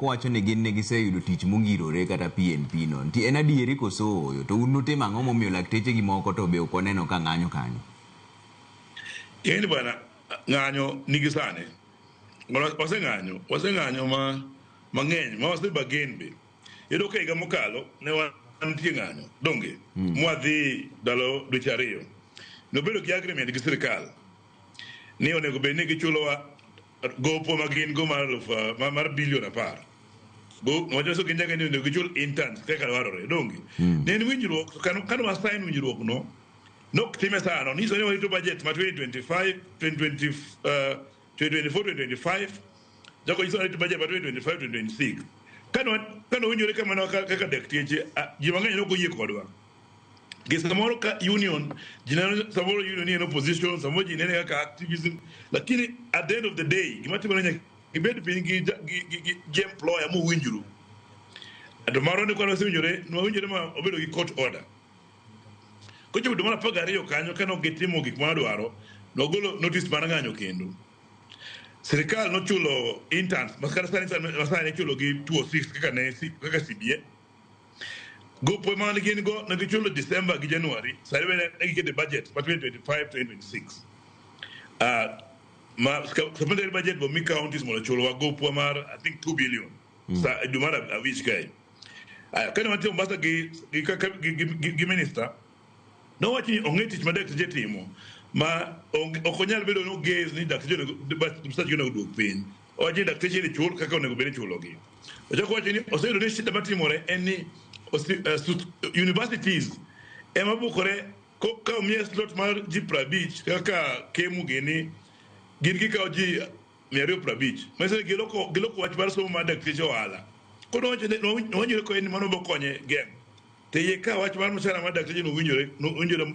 Wacho ni gin ne giseyudo tich mongirore kata PNP no. Nti en adieri koso ooyo? To un nutimo ang'o momiyo lakteche gi moko to be ok waneno ka ng'anyo kanyo? Ing'eni bwana, ng'anyo nigi sane. Waseng'anyo, waseng'anyo ma mang'eny, ma wase bargain be. Iyudo ka higa mokalo ne wantie ng'anyo, donge? Mwadhi ndalo dweche 2. Nobedo gi agreement gi sirikal ni onego bed ni gichulowa gopwa ma gin go mar aluf mar bilion 10. Go wacho gin nyaka ni onego gichul interns kaka dwarore, donge? Ne en winjruok, to kane wa sign winjruok no, nok time sano, nyiso ni warito budget ma 2025, 2020, 2024, 2025, jogo nyiso ni warito budget ma 2025, 2026. Kane winjore kamano kaka dakteche, ji mang'eny ne ok oyie kodwa. Gi samoro ka union, ji neno samoro union ni en opposition, samoro ji nene kaka activism, lakini at the end of the day, gima timore nyaka ibed piny gi employer mowinjru. To marwa ni kwane wasewinjore, nwawinjore ma wabedo gi court order. Kochopo dwe mar 12 kanyo kane ok gitimo gik ma wadwaro, nogolo notice mar ng'anyo kendo. Sirikal nochulo interns, ma kata sani ma sani ichulo gi 206 kaka ne kaka CBA. Gopwe mane gin go ne gichulo December gi January, sani bende ne giketo e budget ma 2025 2026. Ma supplementary budget bo mi counties mondo ochulwa gopwa mar I think 2 billion sa dwe mar 5 kae. Aya, kane wantie Mombasa gi minister, nowacho ni ong'e tich ma dakteche timo ma ok onyal bedo ni ogaze ni dakteche onego msachgi onego duok piny. Owacho ni dakteche ni chul kaka onego bed ni ichulogi. Ochako wacho ni oseyudo ni shida matimore en ni universities ema bukore ka omiye slot mar ji 50 kaka KEMU gini gin gikawo ji 250. Manyiso ni giloko wach mar somo mar dakteche ohala. Koro nowinjore kode ni mano bokonye geng'o. To iye ka wach mar mshahara mar dakteche nowinjore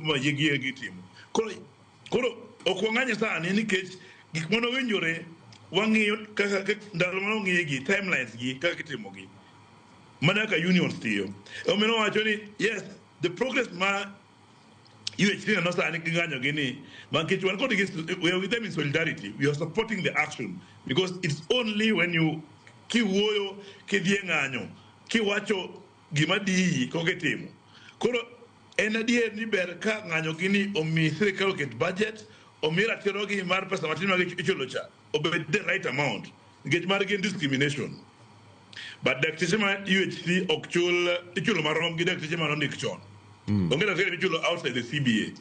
ma yie gi gitimo. Koro ok wang'any sani nikech gik mane owinjore wang'iyo kaka ndalo mane ong'i gi timelines gi kaka itimo gi. Mana kaka unions tiyo. Omiyo nowacho ni yes, the progress ma UHC neno sani gi ng'anyo gi ni nikech wan kodgi, we are with them in solidarity. We are supporting the action because it's only when you kiwuoyo kidhi e ng'anyo kiwacho gima diyi koka itimo. Koro en adier ni ber ka ng'anyo gi ni omi sirikal oket budget, omi ratiro gi mar pesa matin ma ichulo cha obed the right amount nikech margi en discrimination. But dakteche ma UHC ok chul ichulo marom gi dakteche mane ondik chon. Onge daktari michulo outside the CBA.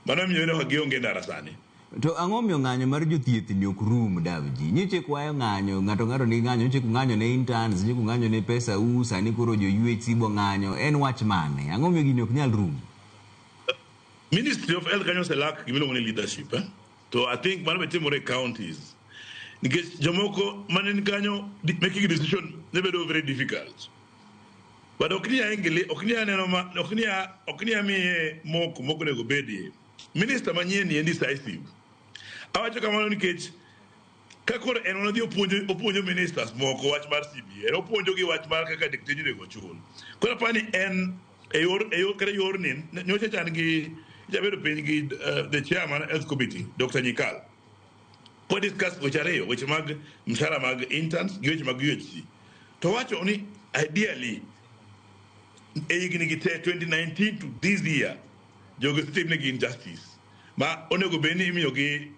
Mano miyo ineno ka gionge ndara sani. To ang'o miyo ng'anyo mar jothieth ni ok rum Davji? Nyocha kwayo ng'anyo, ng'ato ng'ato ni ng'anyo, nyocha kung'anyo ne interns, nyocha kung'anyo ne pesa u, sani koro jo UHC bo ng'anyo. En wach mane? Ang'o miyo gini ok nyal rumo? Ministry of Health kanyo oselak gimiluongo ni leadership. Eh? To I think mano be timore e counties. Nikech jomoko mane ni kanyo making decision ne bedo very difficult. But ok ni angili, ok ni aneno ma, ok ni amiye moko moko onego bedie. Minister manyien ni en decisive. Awacho kamano nikech ka koro en odhi opuonjo ministers moko wach mar CBA, en opuonjo gi wach mar kaka dakteche onego chul. Koro aparo ni en e yor kata yorni nyocha chan gi jabedo piny gi the chairman health committee Dr. Nyikal. Kwa discuss weche ariyo, weche mag mshahara mag interns gi weche mag UHC. To wacho ni ideally e higni gi te 2019 to this year jogi osetimnegi injustice ma onego bed ni imiyogi